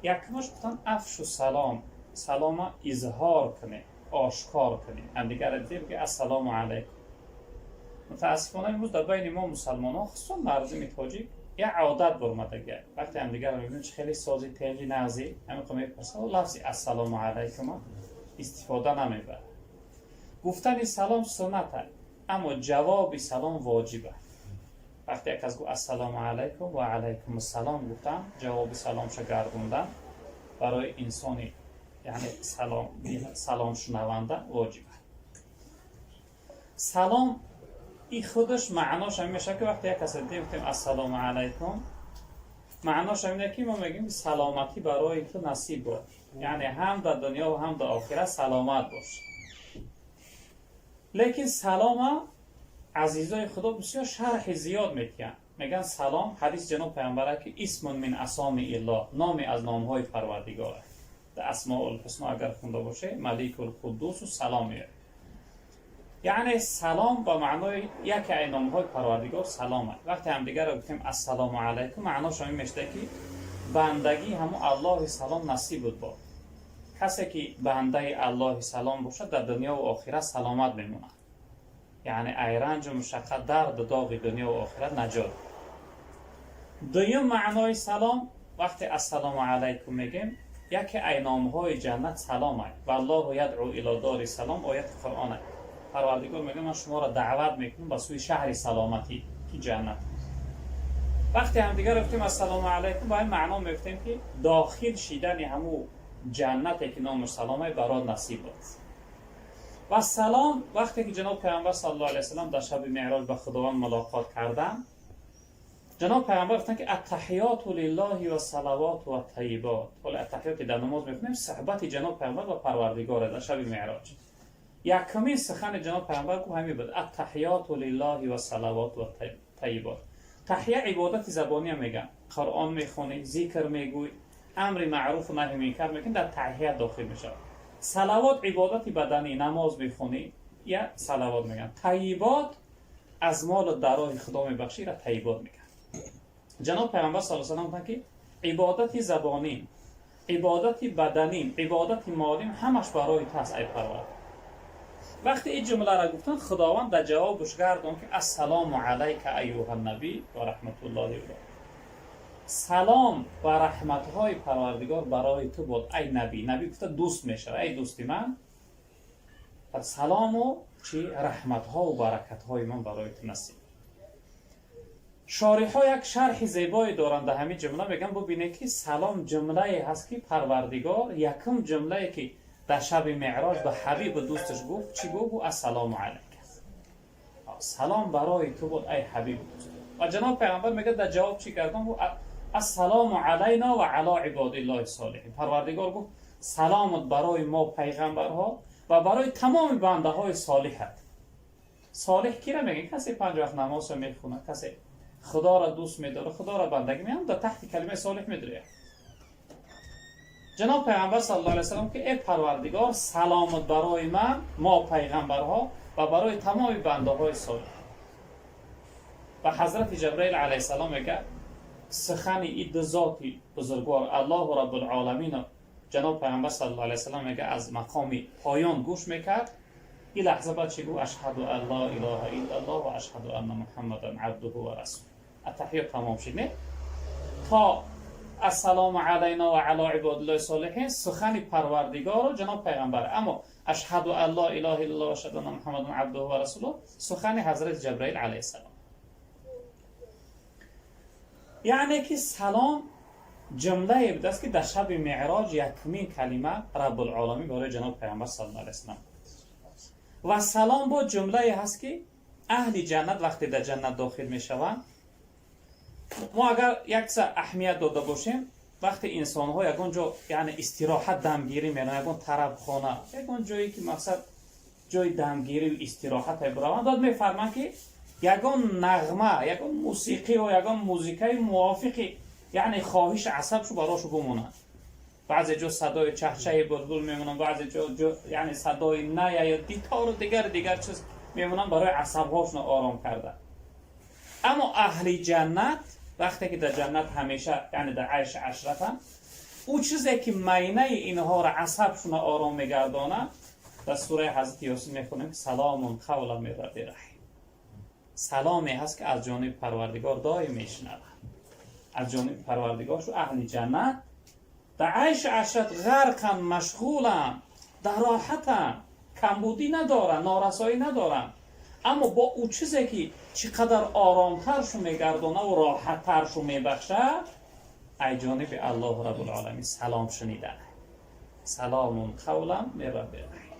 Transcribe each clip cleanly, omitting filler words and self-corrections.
Якумаш гуфтан: афшу салом, салома изҳор кунед, ошкор кунед. Ҳамдигарро дидем ки ассалому алайкум. Мутаассифона, имрӯз дар байни мо мусалмонҳо, хусусан мардуми тоҷик, як одат баромадагия: вақте ҳамдигарро мебинем, чи хеле сози, тенҷи, нағзи, ҳамин мепурсад, лафзи ассалому алайкума истифода намебарад. Гуфтани салом суннат, аммо ҷавоби салом воҷиб аст. Вақте як кас гуфт ассалому алайкум, ва алайкум ассалом гуфтан, ҷавоби саломша гардондан барои инсони, яъне саломшунаванда, воҷиб аст. Салом и худаш маънош ҳамин мешавад, ки вақте як касе дидем, гуфтем ассалому алайкум, маънош ҳамине, ки мо мегӯем саломатӣ барои ту насиб бод, яъне ҳам дар дунё ва ҳам дар охират саломат бош. Лекин салома азизои Худо бисёр шарҳи зиёд метиҳанд. Мегӯянд салом, ҳадис ҷаноб пайғамбара, ки исмун мин асоми Иллоҳ, номе аз номҳои Парвардигор аст. Дар Асмоул Ҳусно агар хунда боше, Маликул Қуддусу Салом меояд. Яъне салом ба маънои яке аз номҳои Парвардигор салом аст. Вақте ҳамдигарро гуфтем ассалому алайкум, маънош ҳамин мешуда, ки бандагӣ ҳамун Аллоҳи салом насиб буд бод. Касе ки бандаи Аллоҳи салом бошад, дар дунёву охират саломат мемонад, яъне ай ранҷу мушаққат, дарду доғи дунёву охират наҷот. Дуюм маънои салом: вақте ассалому алайкум мегем, яке ай номҳои ҷаннат салом ай. Валлоҳу ядъу ило дори салом, ояти Қуръон ай. Парвардигор мегӯяд: ман шуморо даъват мекунам ба сӯи шаҳри саломатӣ, ки ҷаннат. Вақте ҳамдигар гуфтем ассалому алайкум, ба ин маъно мегуфтем, ки дохил шидани ҳамун ҷаннате, ки номаш саломай, барот насиб буд. Ва салом, вақте ки ҷаноб пайғамбар саллаллоҳу алайҳи васаллам дар шаби меъроҷ ба Худованд мулоқот карданд, ҷаноб пайғамбар гуфтанд, ки аттаҳиёту лиллоҳи ва салавоту ва тайибот. Ҳоло аттаҳиёт, ки дар намоз мекунем, суҳбати ҷаноб пайғамбар ва Парвардигоре дар шаби меъроҷ. Якумин сухани ҷаноб пайғамбар гуфт ҳамин буд: аттаҳиёту лиллоҳи ва салавоту ва тайибот. Таҳия ибодати забониам мегӯям. Қуръон мехонӣ, зикр мегӯй, амри маъруфу наҳи мункар мекунӣ, дар таҳият дохил мешавад. Салавот ибодати баданӣ, намоз мехонӣ, я салавот мегӯям. Тайибот аз молу дар роҳи Худо мебахшӣ, ира тайибот мегӯям. Ҷаноб пайғамбар саллаллоҳу алайҳи васаллам гуфтанд, ки ибодати забонӣ, ибодати баданим, ибодати молим ҳамаш барои ту аст, ай Парвардигор. Вақте ин ҷумларо гуфтанд, Худованд дар ҷавобаш гардон, ки ассалому алайка аюҳа набӣ ва раҳматуллоҳи ва, салом ва раҳматҳои Парвардигор барои ту бод, ай набӣ. Набӣ гуфта дӯст мешавад, ай дӯсти ман, салому чи раҳматҳову баракатҳои ман барои ту насиб. Шориҳҳо як шарҳи зебое доранд дар ҳамин ҷумла. Мегӯянд: бубинед, ки салом ҷумлае ҳаст, ки Парвардигор якум ҷумлае, ки дар шаби меъроҷ ба ҳабибу дӯсташ гуфт, чӣ гуфт? Ассалому алайка, салом барои ту буд, ай ҳабибу дӯст. Ва ҷаноб пайғамбар мегӯяд, дар ҷавоб чӣ кардам? Ассалому алайно ва ало ибодиллоҳи солиҳин. Парвардигор гуфт: саломат барои мо пайғамбарҳо ва барои тамоми бандаҳои солиҳат. Солиҳ кира мегӯяд? Касе панҷ вақт намозро мехонад, касе Худоро дӯст медорад, Худоро бандагӣ меам, дар таҳти калимаи солиҳ медуряд. Ҷаноб пайғамбар саллаллоҳу алайҳи васаллам, ки э Парвардигор, саломат барои ман, мо пайғамбарҳо ва барои тамоми бандаҳои солиҳ. Ва ҳазрати Ҷабраил алайҳиссалом мегӯяд, сухани и ду зоти бузургвор, Аллоҳу Раббулоламину ҷаноб пайғамбар саллаллоҳу алайҳи васаллам, мегӯяд, аз мақоми поён гӯш мекард. Ин лаҳза баъд чӣ гуфт? Ашҳаду ан ло илоҳа иллаллоҳ ва ашҳаду анна Муҳаммадан абдуҳу ва расул. Аттаҳиёт тамом шид, не? То ассалому алайно ва ало ибодиллоҳи солиҳин сухани Парвардигору ҷаноб пайғамбар, аммо ашҳаду ан ло илоҳа иллаллоҳ ва ашҳаду анна Муҳаммадан абдуҳу ва расулуҳ сухани ҳазрати Ҷабраил алайҳиссалом. Яъне ки салом ҷумлае будааст, ки дар шаби меъроҷ якумин калима Раббулоламин барои ҷаноби пайғамбар саллаллоҳу алайҳи васаллам. Ва салом бо ҷумлае ҳаст, ки аҳли ҷаннат вақте дар ҷаннат дохил мешаванд, мо агар як чиза аҳамият дода бошем, вақте инсонҳо ягон ҷо, яъне истироҳат, дамгирӣ мераванд, ягон тарабхона, ягон ҷое ки мақсад ҷои дамгирию истироҳате бираванд, баъд мефарманд, ки ягон нағма, ягон мусиқӣ ё ягон музикаи мувофиқи, яъне хоҳиши асабшу барошу бумонад. Баъзе ҷо садои чахчаи булбул мемонанд, баъзе ҷо, яъне садои ная ё дитору дигар дигар чиз мемонанд барои асабҳошона ором карда. Аммо аҳли ҷаннат вақте ки дар ҷаннат ҳамеша, яъне дар айши ашратанд, Ӯ чизе ки майнаи инҳоро, асабшуна ором мегардонад, дар сураи ҳазрати Ёсин мехонем, ки سلام قولا من رب رحیم. Саломе ҳаст, ки аз ҷониби Парвардигор доим мешунавад, аз ҷониби Парвардигор. Шу аҳли ҷаннат дар айшу ашрат ғарқан, машғуланд, дар роҳатанд, камбудӣ надоранд, норасоӣ надоранд, аммо бо ӯ чизе ки чӣ қадар оромтаршу мегардонаву роҳаттаршу мебахшад, ай ҷониби Аллоҳу Раббулоламин салом шунидан. سلام قولا من رب رحیم.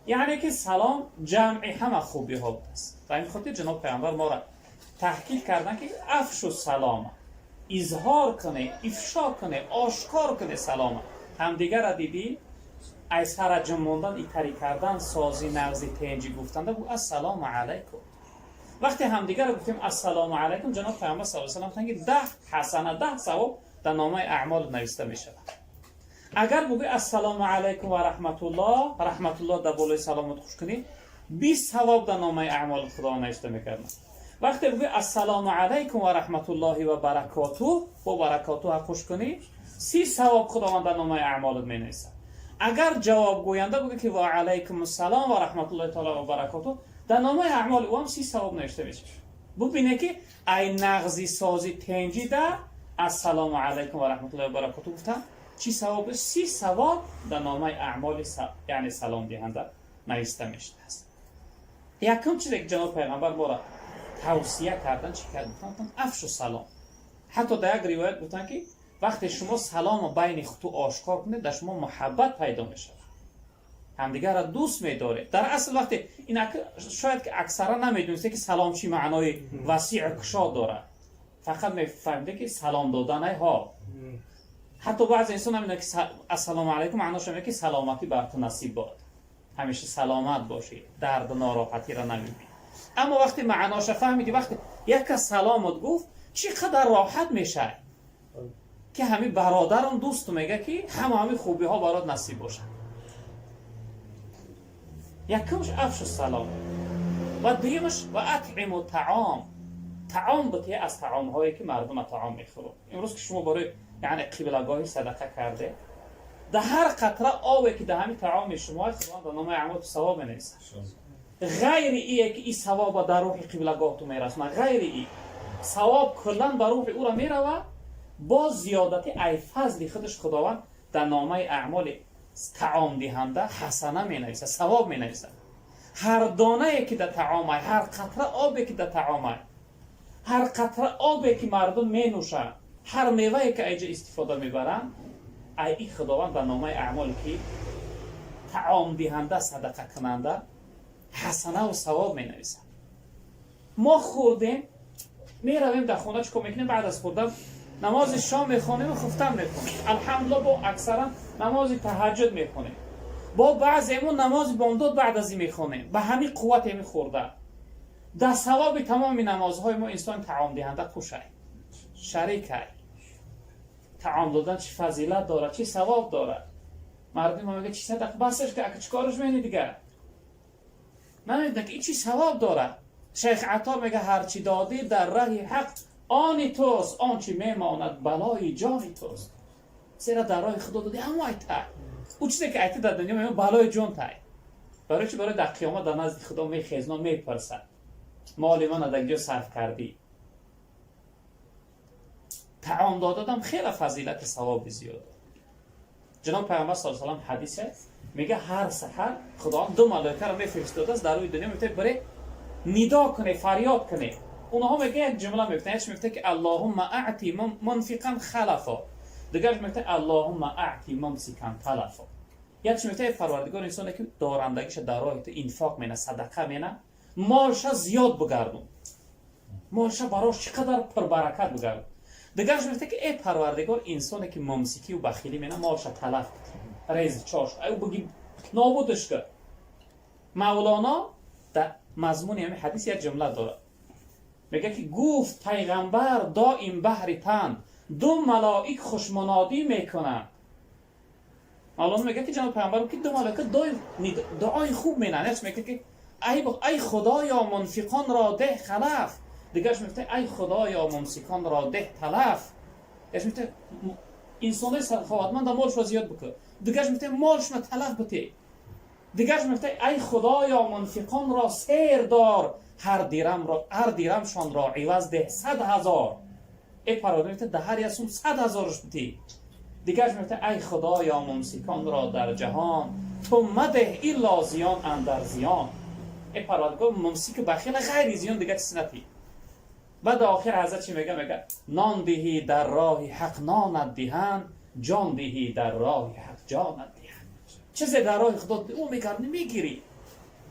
یعنی که салом ҷамъи ҳама хубиҳо будааст. Ба ин хотир ҷаноб пайғамбар моро таҳкид карданд, ки أفشوا السلام, изҳор куне, ифшо куне, ошкор куне салома. Ҳамдигара дидӣ, ай сара ҷумондан, итарӣ кардан, сози нағзи, тенҷӣ гуфтанда бу ассалому алайкум. Вақте ҳамдигарро гуфтем ассалому алайкум, ҷаноб пайғамбар с салам гуфтанд, ки 10 ҳасана, 10 савоб дар номаи аъмол нависта мешавад. Агар бугӯи ассалому алайкум ва раҳматуллоҳ, раҳматуллоҳ дар болои саломат хуш кунӣ, 20 савоб дар номаи аъмоли Худо навишта мекарданд. Вақте бугӯи ассалому алайкум ва раҳматуллоҳи ва баракотуҳ, бо баракотуҳ хуш кунӣ, 30 савоб Худованд дар номаи аъмолат менависад. Агар ҷавобгӯянда бугӯ, ки ва алайкум ассалом ва раҳматуллоҳи таола ва баракотуҳ, дар номаи аъмоли ӯ ҳам 30 савоб навишта мешавад. Бубине, ки ай нағзи, сози, тенҷида ассалому алайкум ва раҳматуллоҳи ва баракотуҳ гуфтан чӣ савоб? 30 савоб дар номаи аъмоли, яъне саломдиҳанда, нависта мешудааст. Якум чизе ки ҷаноби пайғамбар моро тавсия кардан, чӣ кард? Гуфтан: أفشوا السلام. Ҳатто дар як ривоят гуфтанд, ки вақте шумо салому байни худту ошкор кунед, дар шумо муҳаббат пайдо мешавад, ҳамдигарро дӯст медоред. Дар асл вақте ин шояд ки аксара намедонисте, ки салом чӣ маънои васеъу кушод дорад, фақат мефаҳмиде, ки салом доданай ҳо. Ҳатто баъзе инсон намедонад, ки ассалому алайкум маънош аме, ки саломатӣ бар ту насиб бод, ҳамеша саломат бошӣ, дарду нороҳатиро намебинӣ. Аммо вақте маъноша фаҳмидӣ, вақте як кас саломот гуфт, чӣ қадар роҳат мешавӣ, ки ҳами бародарам, дӯсту мега, ки ҳама ҳами хубиҳо барот насиб бошад. Якумш أفشوا السلام ва дуюмаш وأطعموا الطعام. Таом бутие, аз таомҳое ки мардума таом мехӯрад. Имрӯз ки шумо барои, яъне, қиблагоҳӣ садақа карде, дар ҳар қатра обе ки дар ҳами таоми шумо, Худованд дар номаи аъмолту савоб менависад. Ғайри ие ки и савоба дар рӯҳи қиблагоҳту мерасонад, ғайри и савоб куллан ба рӯҳи ӯро меравад, боз зиёдати ай фазли худаш Худованд дар номаи аъмоли таомдиҳанда ҳасана менависад, савоб менависад. Ҳар донае ки дар таомай, ҳар қатра обе ки дар таомай, ҳар қатра обе ки мардум менӯшанд, ҳар мевае ки айҷа истифода мебаранд, ай и Худованд дар номаи аъмоле ки таомдиҳанда, садақакунанда ҳасанаву савоб менависад. Мо хӯрдем, меравем дар хона, чӣ кор мекунем? Баъд аз хӯрдан намози шом мехонем, хуфтан мехонем. Алҳамдулилла, бо аксаран намози таҳаҷҷуд мехонем, бо баъземо намози бомдод баъд аз ин мехонем. Ба ҳамин қувват еми хӯрда дар савоби тамоми намозҳои мо инсони таомдиҳанда хушай, шарикай. Таом додан чӣ фазилат дорад, чӣ савоб дорад! Мардуми мо мега: «Чӣ садақа? Басаш ка, чӣ кораш мени?» Дигар намедонад, ки ин чӣ савоб дорад. Шайх Аттор мега: «Ҳарчи додӣ дар раҳи ҳақ, они туст, он чи мемонад, балои ҷони туст». Зера дар роҳи Худо додӣ, ҳамо айтай. Ӯ чизе ки айта дар дунё мемонад, балои ҷон тай. Барои чи? Барои дар қиёмат дар назди Худо мехезно, мепурсад: «Моли мана дар ҷо сарф кардӣ?» Таом додадам хеле фазилати, савоби зиёд. Ҷаноб пайғамбар с салам ҳадисе мега: ҳар саҳар Худованд ду малоикаро мефиристодааст дар рӯи дунё, мегуфта: «Бире, нидо куне, фарёд куне». Онҳо мега, як ҷумла мегуфтан, якш мегуфта, ки اللهم أعط منفقا خلفا, дигарш мегуфта: اللهم أعط ممسكا تلفا. Якш мегуфта: «Парвардигор, инсоне ки дорандагиша дар роҳи ту инфоқ мена, садақа мена, молша зиёд бигардон, молша барош чӣ қадар пурбаракат бигардон». Дигарш мегуфта, ки эй Парвардигор, инсоне ки мумсикию бахилӣ мена, молша талаф, рез чош, ай буги, нобудаш кар. Мавлоно дар мазмуни ҳамин ҳадис як ҷумла дорад, мега, ки гуфт пайғамбар доим баҳри тан: ду малоик хушмунодӣ мекунанд. Мавлоно мега, ки ҷаноб пайғамбар, ки ду малоика доим дуои хуб менанд. Якш мега, ки ай Худоё, мунфиқонро деҳ халаф. Дигарш мегуфта: «Ай Худоё, мумсиконро деҳ талаф». Якш мегуфта Инсонои саховатманда молшро зиёд бикун. Дигарш мегуфта, молшона талаф бите. Дигарш мегуфта, ай Худоё, мунфиқонро сер дор, ҳар дирамро, ҳар дирамшонро иваз деҳ 100 000. Э Парвардигор, мегуфта, дар ҳар як сум 100 000-аш битӣ. Дигарш мегуфта, ай Худоё, мумсиконро дар ҷаҳон ту мадеҳ илло зиён андар зиён. Э Парвардигор, мумсику бахила ғайри зиён дигар чиз натӣ. Баъд охир ҳазрат чӣ мега? Мега, нон диҳӣ дар роҳи ҳақ, нонат диҳанд, ҷон диҳӣ дар роҳи ҳақ, ҷонат диҳанд. Чизе дар роҳи Худо ӯ мегардӣ, мегирӣ.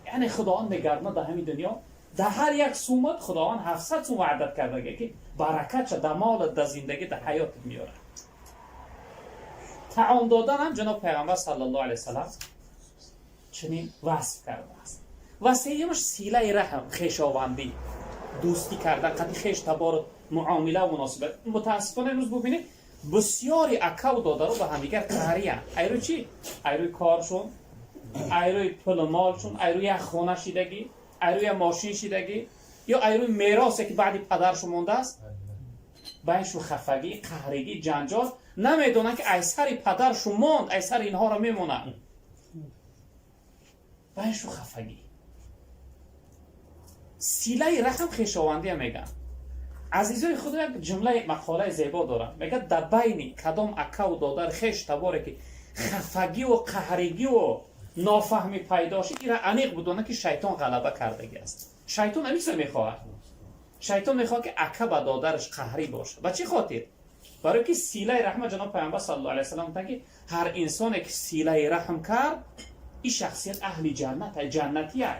Яъне Худованд мегардона, дар ҳамин дунё дар ҳар як сумат Худованд 700 сум ваъдат кардага, ки баракатша дар молат, дар зиндагӣ, дар ҳаётат меорад. Таом додан ҳам ҷаноб Пайғамбар саллаллоҳу алайҳи васаллам чунин васф кардааст. Ва сеюмаш силаи раҳм, хешовандӣ, дӯстӣ кардан, қади хеш табор муомила, муносибат. Мутаассифона, имрӯз бубинед, бисёри акаву додаро ба ҳамдигар қаҳриянд. Айрӯи чӣ? Айрӯи коршон, айрӯи пулу молшон, айрӯи як хона шидагӣ, айрӯи як мошин шидагӣ ё айрӯи меросе, ки баъди падаршон мондааст. Байншу хафагӣ, қаҳригӣ, ҷанҷол. Намедонанд, ки ай сари падаршу монд, ай сари инҳоро мемонад. Байншу хафагӣ. Силаи раҳм, хешовандия мегӯянд. Азизои Худо, як ҷумлаи мақолаи зебо дорам. Мегӯяд, дар байни кадом акаву додар, хеш таборе ки хафагиву қаҳригиву нофаҳмӣ пайдо шид, ира аниқ будона, ки шайтон ғалаба кардагӣ аст. Шайтон ҳамин мехоҳад. Шайтон мехоҳад, ки ака ба додараш қаҳрӣ бошад. Ба чӣ хотир? Барои ки силаи раҳма, ҷаноб Пайғамбар саллаллоҳу алайҳи васаллам гуфтанд, ки ҳар инсоне ки силаи раҳм кард, ин шахсият аҳли ҷаннат, ҷаннатия.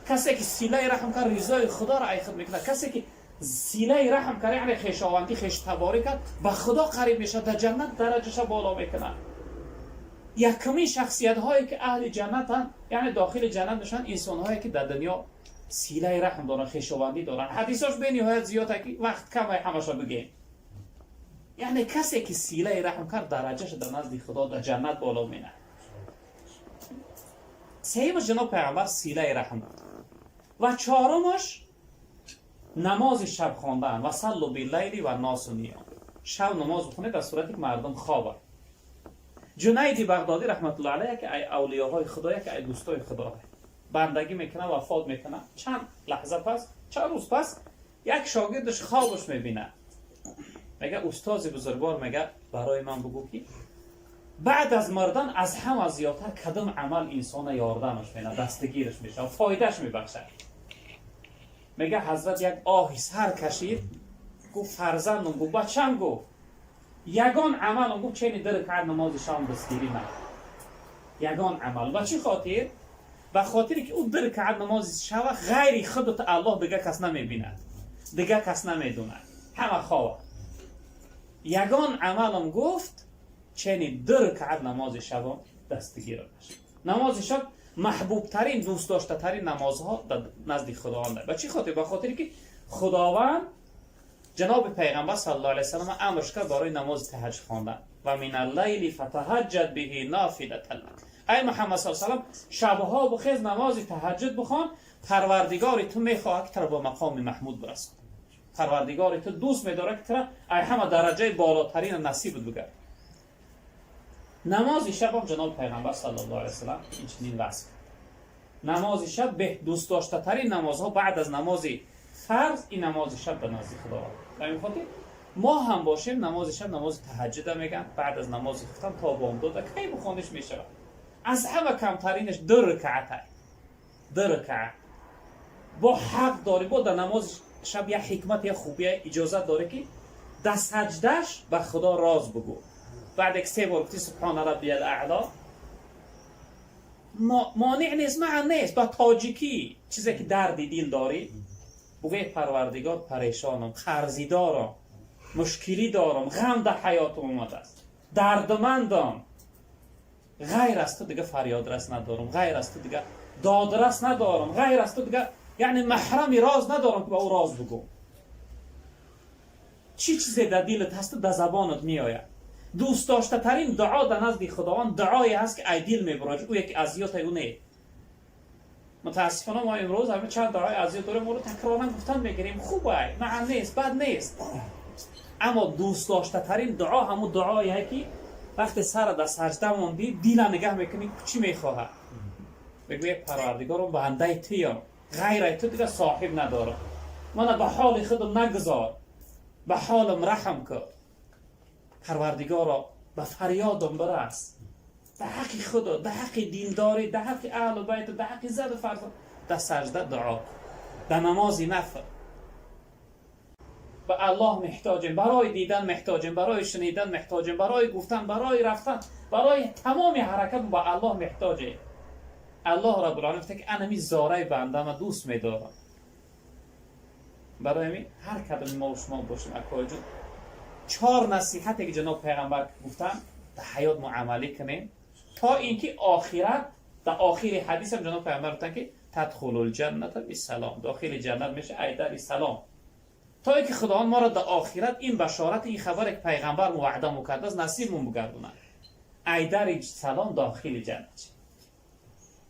Касе ки силаи раҳм кард, ризои Худоро ай худ мекунад. Касе ки силаи раҳм кард, яъне хешовандӣ, хештаборӣ кард, ба Худо қариб мешавад, дар ҷаннат дараҷаша боло мекунад. Якумин шахсиятҳое ки аҳли ҷаннатанд, яъне дохили ҷаннат мешаванд, инсонҳое ки дар дунё силаи раҳм доранд, хешовандӣ доранд. Ҳадисош бениҳоят зиёд, ки вақт камай ҳамаша бигем. Яъне касе ки силаи раҳм кард, дараҷаша дар назди Худо, дар ҷаннат боло менад. Сеюмаш ҷаноб Пайғамбар силаи раҳм буд. Ва чорумаш намози шаб хондан. وصلوا بالليل والناس نيام. Шаб намоз бихонед дар сурате ки мардум хобанд. Ҷунайди Бағдодӣ раҳматуллоҳ алайҳ, яке ай авлиёҳои Худо, яке ай дӯстои Худо, бандагӣ мекунад, вафот мекунад. Чанд лаҳза пас, чанд рӯз пас як шогирдаш хобаш мебинад. Мега, устози бузургвор, мега, барои ман бугӯ, ки баъд аз мурдан аз ҳама зиёдтар кадом амал инсона ёрдамаш менад, дастгираш мешавад, фоидааш мебахшад? Мега, ҳазрат як оҳи сар кашид, гуфт: «Фарзандум, — гуфт, — бачам, — гуфт, — ягон амалам, — гуфт, — чени ду ракат намози шом дастгирӣ ман ягон амал». Ба чӣ хотир? Ба хотире ки ӯ ду ракат намози шава ғайри худат Аллоҳ дигар кас намебинад, дигар кас намедонад, ҳама хова. Ягон амалам, гуфт, чени ду ракат намози шабом дастгиронаш. Намози шаб маҳбубтарин, дӯстдоштатарин намозҳо дар назди Худованд. Ба чӣ хотир? Ба хотире ки Худованд ҷаноби Пайғамбар саллаллоҳу алайҳи васаллам амрш кард барои намози таҳаҷҷуд хондан: ومن الليل فتهجد به نافلة لك. Ай Муҳаммад саллаллоҳу алайҳи васаллам, шабҳо бихез, намози таҳаҷҷуд бихон. Парвардигори ту мехоҳад, ки туро ба мақоми маҳмуд бирасонад. Парвардигори ту дӯст медорад, ки тура ай ҳама дараҷаи болотарина насибат бигард. Намози шабам ҷаноби Пайғамбар саллаллоҳу алайҳи васаллам инчунин васф кард. Намози шаб беҳ дӯстдоштатарин намозҳо баъд аз намози фарз, ин намози шаб ба назди Худованд. Ба ин хотир мо ҳам бошем, намози шаб, намози таҳаҷҷуда мегӯянд, баъд аз намози хуфтан то бомдода кай бихониш мешавад. Аз ҳама камтаринаш ду ракаата, ду ракаат. Бо ҳақ дорӣ, бо дар намози шаб як ҳикмат, як хубия, иҷозат дорӣ, ки дар саҷдаш ба Худо роз бигӯ. Баъде ки се бор гуфти سبحان ربي الأعلى, монеъ нест, маъ нест, ба тоҷикӣ чизе ки дарди дил дорӣ бугӯ: «Парвардигор, парешонам, қарзидорам, мушкилӣ дорам, ғам дар ҳаётам омадааст, дардмандам, ғайр аз ту дига фарёдрас надорам, ғайр аз ту дига додрас надорам, ғайр аз ту дига, яъне, маҳрами роз надорам, ки ба ӯ роз бугӯм». Чӣ чизе дар дилат ҳасту дар забонат меояд. Дӯстдоштатарин дуо дар назди Худованд дуое ҳаст, ки ай дил мебурад, ӯ яке азиётай ӯ не. Мутаассифона, мо имрӯз ҳама чанд дуои азиёт дорем, ӯро такроран гуфтан мегирем. Хубай, маъ нест, бад нест. Аммо дӯстдоштатарин дуо ҳамун дуое ки вақте сара дар саҷда мондӣ, дила нигаҳ мекунӣ, чӣ мехоҳад, мегӯяд: «Парвардигором, бандаи туям, ғайраи ту дигар соҳиб надорам, мана ба ҳоли худам нагузор, ба ҳолам раҳм кун, Парвардигоро, ба фарёдам бирас, дар ҳаққи худо, дар ҳаққи диндорӣ, дар ҳаққи аҳлу байт, дар ҳаққи зану фарзанд». Дар саҷда дуо кун, дар намози нафл. Ба Аллоҳ меҳтоҷем, барои дидан меҳтоҷем, барои шунидан меҳтоҷем, барои гуфтан, барои рафтан, барои тамоми ҳаракат ба Аллоҳ меҳтоҷем. Аллоҳ Раббулъоламин гуфта, ки анами зораи бандама дӯст медорам. Барои ҳамин ҳар кадоми мо шумо бошем, акоҷон, чор насиҳате ки ҷаноб пайғамбар гуфтанд, дар ҳаёт мо амалӣ кунем, то ин ки охират. Дар охири ҳадисам ҷаноб пайғамбар гуфтанд, ки تدخلوا الجنة بسلام, дохили ҷаннат меша ай дари салом, то ин ки Худованд моро дар охират ин башорати, ин хабаре ки пайғамбар ваъда мукардааст, насибмон бигардонад, ай дари салом дохили ҷаннат.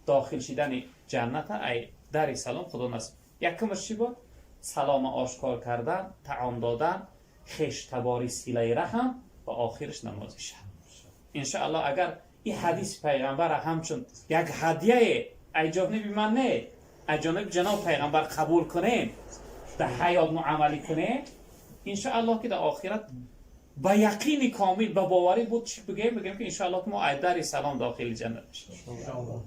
Дохил шидани ҷанната ай дари салом Худо насиб. Якумаш чӣ буд? Салома ошкор кардан, таом додан, хештабори, силаи раҳм ва охираш намози шаб. Иншааллоҳ, агар ин ҳадиси пайғамбара ҳамчун як ҳадияе ай ҷониби ман не, ай ҷониби ҷаноб пайғамбар қабул кунем, дар ҳаёт мо амалӣ кунем, иншааллоҳ, ки дар охират ба яқини комил, ба боварӣ буд, чӣ бигӯем? Бигӯем, ки иншааллоҳ, ки мо ай дари салом дохили ҷаннат мешавем.